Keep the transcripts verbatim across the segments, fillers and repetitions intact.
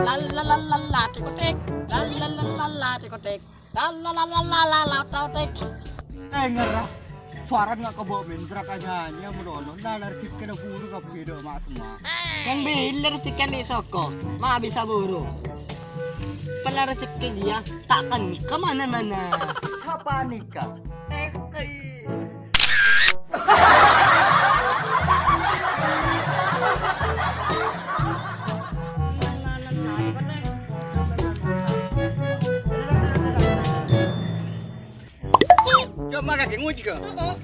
La la la la la, tik-tik. La la la la la, tik-tik. La la la la la la, tik-tik. Eh, ngerah. Suara nggak kebo mendrak aja, ya, menolong. Nah, rezeki kena buru kabeh do, Mas, Ma. Kan biler rezeki di soko, ma bisa buru. Pala rezeki dia takkan kemana-mana. Siapa nikah? Eh, Cuma kaki nguji ke?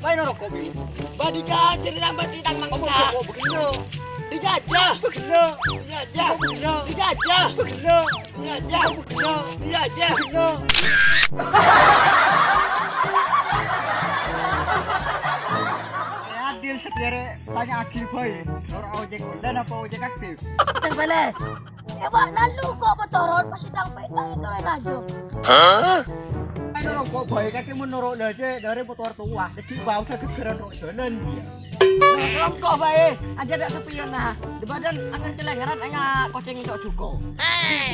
Main rokok ini. Badi jajar yang bati tang mangsa. Kamu rokok begini. Dijajah. Begini. Dijajah. Begini. Dijajah. Begini. Dijajah. Begini. Dijajah. Begini. Adil sekere tanya Agil boy. Nor ojek online apa ojek aktif? Cek balik. Ya, Pak, lalu kok petoron pas sidang pe-, pas itu rela aja. Hah? Ayo, kok baik aja menurut lo aja dari motor tua. Jadi bau saya gegeran rok jalan dia. Nah, kok baik aja dak sepion nah. Di badan angin celengeran enggak koceng itu duko.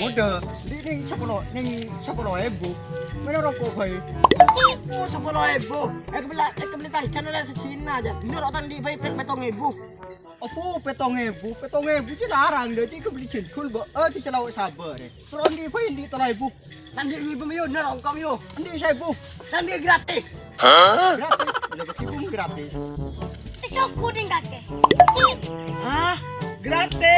Mode, di ning sepuluh, ning sepuluh ribu. Mana rokok baik? Oh, sepuluh ribu. Eh, kebeli, eh, kebeli tadi channel yang secina aja. Ini rotan di baik petong ribu. Apa petong ebu? Petong ebu ki larang, dadi kebeli jengkol, Mbok. Eh, dicelawek sabar, eh. Terus ndi bae ndi tello ebu? Nanti ibu yo nerongkong yo. Ndi sebu? Nanti gratis. Hah? Gratis? Lha kok ibu gratis? Sokku ding kakek. Hah? Gratis?